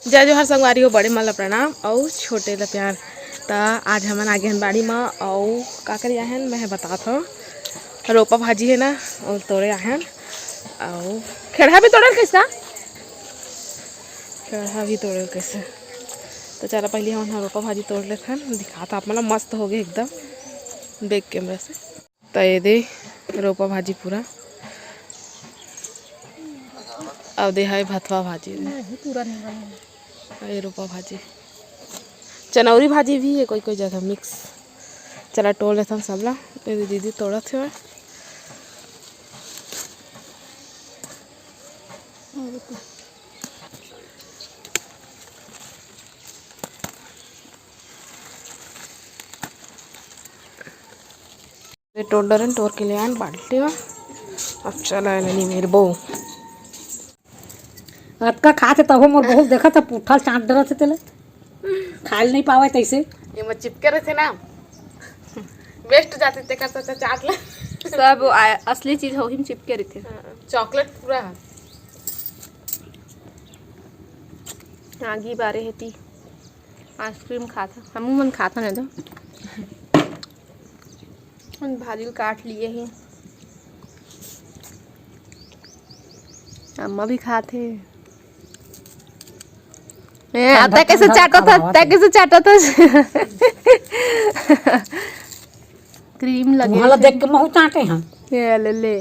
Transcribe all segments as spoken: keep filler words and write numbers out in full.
जय जोहार संगवारी हो, बड़े मन ला प्रणाम अउ छोटे ला प्यार। त आज हमन आगे हन बाड़ी म अउ का करे आहन मैं ह बतात हव। रोपा भाजी हे ना, अउ तोड़े आहन अउ खेड़हा भी तोड़ल कइस का? खेड़हा भी तोड़ल कइस। त चला पहिली हमन ह रोपा भाजी तोड़ लेथन, दिखात आप मन ला मस्त होगे एकदम बैक कैमरा से। त ये दे रोपा भाजी पूरा, अउ दे हाय भथवा भाजी दे। नहीं, पूरा नहीं बना। ये रोपा भाजी, चनौरी भाजी भी हे कोई कोई जगह मिक्स। चला टोल लेथन सबला, ये दे दीदी तोड़त हे। ये टोर डरेन, टोर के ले आन बाल्टी में। अब चला एला निमेरबो। अतका खाथे तभो मोर बहू देखत ह, पुट्ठा ल चाट डरत हे तेला। खाए ल नहीं पावे तैसे। ये में चिपके रहिथे ना, वेस्ट जाथे तेकर से चाट ले। सब आ-, असली चीज होही में चिपके रहिथे। हाँ, चॉकलेट पूरा है। आगी बारे हे ती। आइसक्रीम खात हन, हमू मन खात हन एदे। भाजी ल काट लिए ही, अम्मा भी खात हे। ए, ठंडा तै कैसे ठंडा चाटत हस? खवावत तै हे। कैसे चाटत हस? क्रीम लगे तुम्हारा हे। देख के महू चाटे हैं। ये ले ले।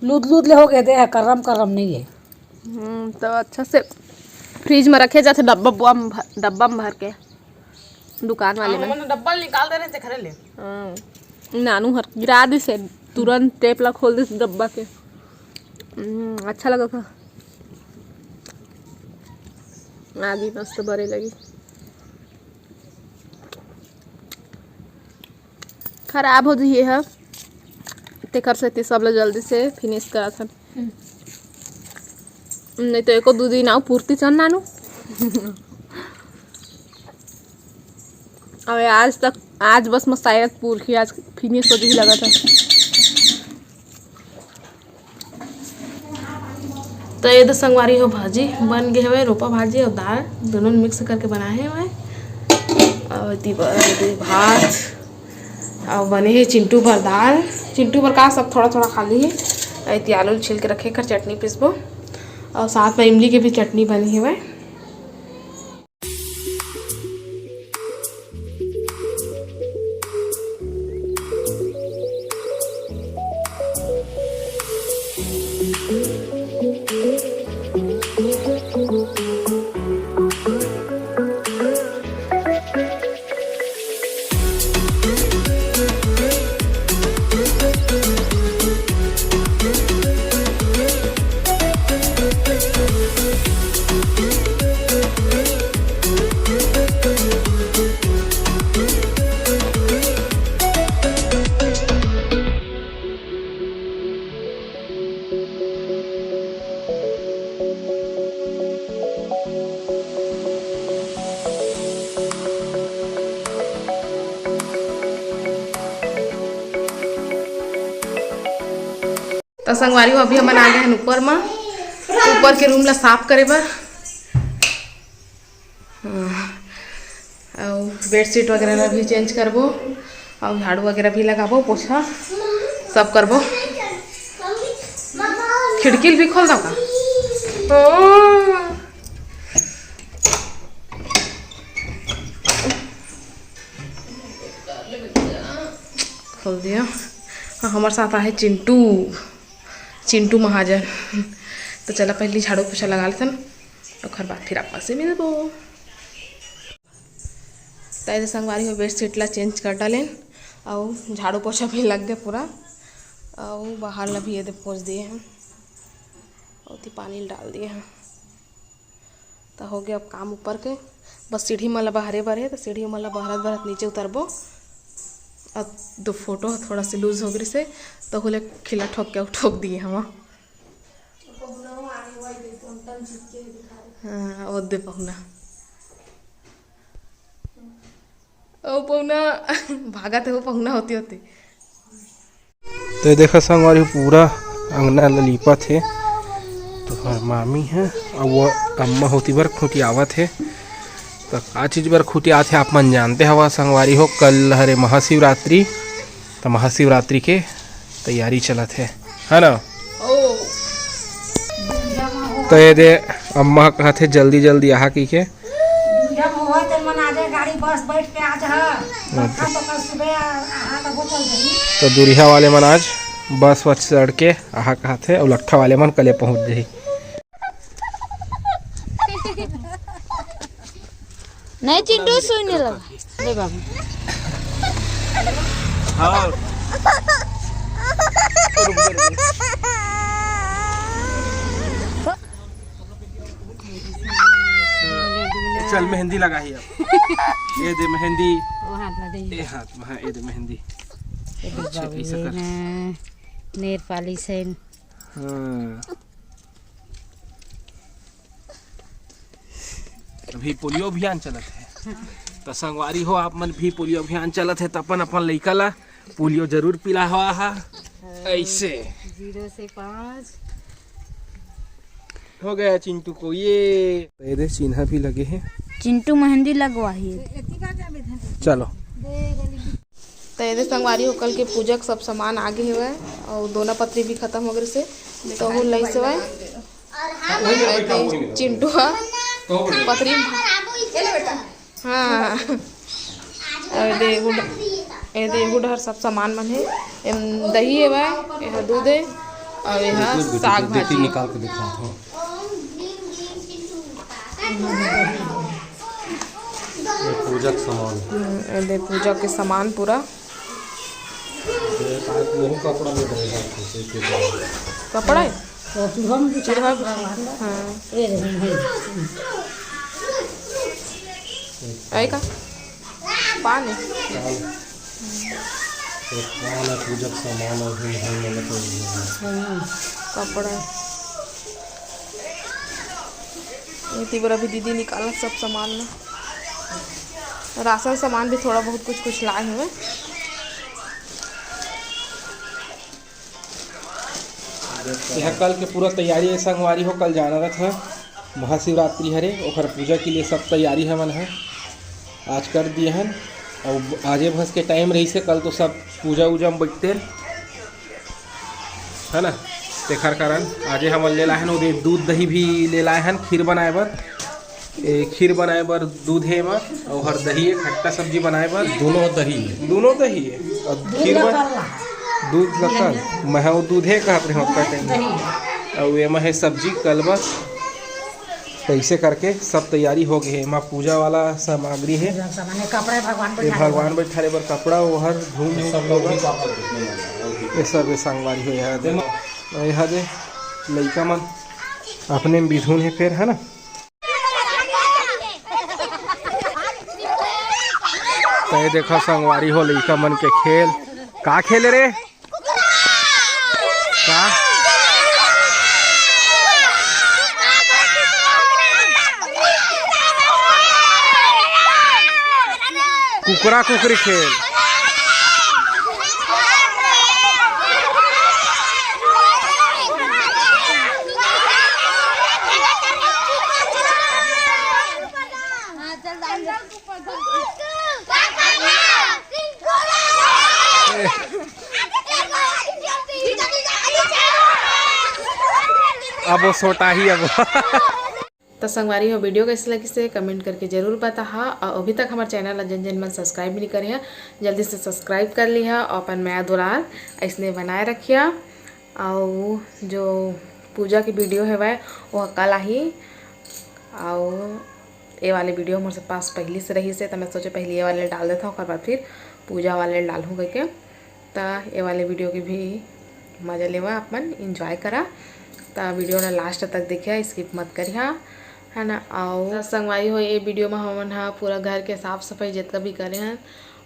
लूद लूद ले हो गए दे, करम करम नहीं है। हम्म, तो अच्छा से फ्रिज में रखे जाथे डब्बा बुआ में भर, डब्बा में भर के दुकान वाले हाँ, में। हमन डब्बा निकाल दे रहे थे घरे ले। हाँ, नानू हर गिरा दिस हे, तुरंत टेप ला खोल दिस डब्बा के। हम्म, अच्छा लगा था। आगी मस्त बरे लगी। खराब हो जही ह, तेकर सेती सब ल जल्दी से फिनिश करत हन। हम्म। नहीं तो एको दू दिन आऊ पूर्ति चन नानू। अबे आज तक, आज बस मसायत पूर्ति आज फिनिश हो जही लगत है। तो ये दे संगवारी हो, भाजी बन गे हवय, रोपा भाजी अउ दाल दोनों मिक्स करके बनाए हवय। अउ एती बर, एती भात, अउ बने हे चिंटू बर दाल। चिंटू बर का सब थोड़ा थोड़ा खा ली। एती आलू ल छील के रखे कर चटनी पीसबो, अउ साथ में इमली के भी चटनी बनी हवय। त संगवारी हो, अभी हमन आ गए हैं ऊपर मा, ऊपर के रूम ला साफ करे बर। हाँ, अउ बेडशीट वगैरह ला भी चेंज करबो, अउ झाड़ू वगैरह भी लगाबो, पोछा सब करबो। खिड़की भी खोल दो का? ओ। खोल दिया। हाँ, हमारे साथ आहे चिंटू, चिंटू महाजन। तो चला, पहले झाड़ू पोछा लगा लेथन, ओकर बाद फिर आपस से मिलबो। त एदे संगवारी हो, बेडशीट ला चेंज कर डालेन, अउ झाड़ू पोछा भी लग गए पूरा, अउ बाहर ला भी एदे पोंछ दिए हैं, अउ ओती पानी डाल दिए हैं। त हो गया अब काम ऊपर के, बस सीढ़ी मन ला बहारे बर हे, त सीढ़ी मन ला बहरत बहरत नीचे उतरबो। अब दो फोटो ह थोड़ा से लूज हो गई से, त होले खिला ठोक के ठोक दिए हम। हाँ, वो दे पहुना। ओ पहुना, भागत हे वो पहुना होती होती। तो ये देखा संगवारी, पूरा अंगना ल लीपत हे। तोहर मामी ह, अउ वो अम्मा होती बर खुटियावत हे। त का चीज बर खुटियात हे, आप मन जानते हवा संगवारी हो, कल हरे महाशिवरात्रि। त महाशिवरात्रि के तैयारी चलत हे, है ना? त ये दे, अम्मा कहत हे जल्दी जल्दी आहा कहिके। तो दुरिहा वाले मन आज बस वस चढ़ के आहा कहत हे, अउ लट्ठा वाले मन कले पहुंच जाही। नहीं चिंटू, सुई नहीं लगा। ले बाबू। हाँ। चल मेहंदी लगाही अब। ये दे मेहंदी। वो हाथ में दे। ये हाथ में, हाँ, ये दे मेहंदी। ये दे अच्छा, बाबू, ऐसा ये कर। ना nail polish है। हाँ। अभी पोलियो अभियान चलत हे, त संगवारी हो, आप मन भी पोलियो अभियान चलत हे, त अपन अपन लइका ला पोलियो जरूर पिलावा हा। ऐसे जीरो से पाँच। हो गया चिंटू को ये। ये दे चिन्हा भी लगे हे। चिंटू मेहंदी लगवाही। चलो। त एदे संगवारी हो, कल के पूजा के सब सामान आगे हेवय, अउ दोना पतरी भी खत्म हो गए से, तहू लइस हवय। एदे चिंटू ह पतरी म, हाँ। अउ एदे एहू डहर सब सामान मन हे। एम दही हेवय, एहा दूध हे, अउ एहा साग भाजी। निकाल के दिखाओ। ये पूजा के सामान। हम्म, ये दे पूजा के सामान पूरा। ये आज वही कपड़ा ले जाएगा, जैसे कि कपड़ा है? तो चूल्हा में भी चूल्हा। चढ़ा भगवान का। हाँ। ये देखो भाई। आए का? पान है? पान। ये पान है, पूजा के सामान है, हम, हम, मतलब, हाँ। कपड़ा है। ये तीबर अभी दीदी निकालत सब सामान ला। राशन सामान भी थोड़ा बहुत कुछ कुछ लाए हुए। यह कल के पूरा तैयारी है संगवारी हो, कल जाना रथ है महाशिवरात्रि हरे, ओकर पूजा के लिए सब तैयारी हमन है आज कर दिए हन। अब आजे भस के टाइम रही से, कल तो सब पूजा उजा में बैठते है ना, तेखर कारण आजे हमन ले लाए हन, ओदे दूध दही भी ले लाए हन, खीर बनाए बर। ए, खीर बनाए बर दूध हे एमा, अउ हर दही हे, खट्टा सब्जी बनाए बर। दोनों दही हे। दोनों दही हे। अउ खीर बर दूध लखन, मैं हा वो दूध हे कहत रहे ओतका टाइम। अउ एमा हे सब्जी कल बर। तइसे करके सब तैयारी हो गए हे। एमा पूजा वाला सामग्री हे। पूजा सामान हे, कपड़ा हे, भगवान ये बैठारे भगवान बर। बैठारे बर कपड़ा, वो हर धूम धूम सब लोग होगा। भी पापा देखने वाले हैं, और भी। ये सब ये संगवारी हो यहाँ दे। देखो। और यहाँ दे लइका मन अपने में बिधुन हे फेर, है ना? तो ये देखो संगवारी हो लइका मन के खेल। का खेल रे? का? कुकरा कुकरी खेल। अब वो सोटा ही अब। तो संगवारी हो, video कैसे लगिस हे comment करके जरूर बताहा। और अभी तक हमारे channel ला जन जन मन subscribe नहीं करे हैं, जल्दी से subscribe कर लिहा और अपन मया दुलार ऐसने बनाए रखिया। और जो पूजा के video हेवय वो कल आही। और ये वाले video मोर से पास पहली से रही से, तो मैं सोचे पहले ये वाले डाल देता हूँ, ओकर बाद फिर पूजा वाले डालूँ करके। त ये वाले video के भी मज़ा लेवा, अपन enjoy करा। त video ला last तक देखिया, skip मत करिहा, है ना। और संगवारी हो, ये video में हमन हा पूरा घर के साफ सफाई जितना भी करे हन,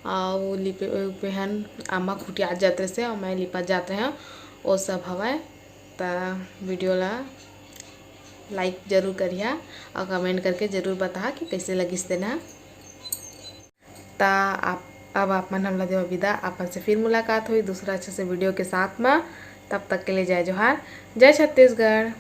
और लिपे उपे हन, अम्मा खुटियात जात रहे से और मैं लिपत जात रहे हूँ, वो सब हवय। त video ला like जरूर करिहा और comment करके जरूर बताहा कि कैसे लगिस तेन ह। त आप, अब आप मन हमला देवा विदा, आप मन से फिर मुलाकात होई दूसरा अच्छे से video के साथ में। तब तक के लिए जय जोहार, जय छत्तीसगढ़।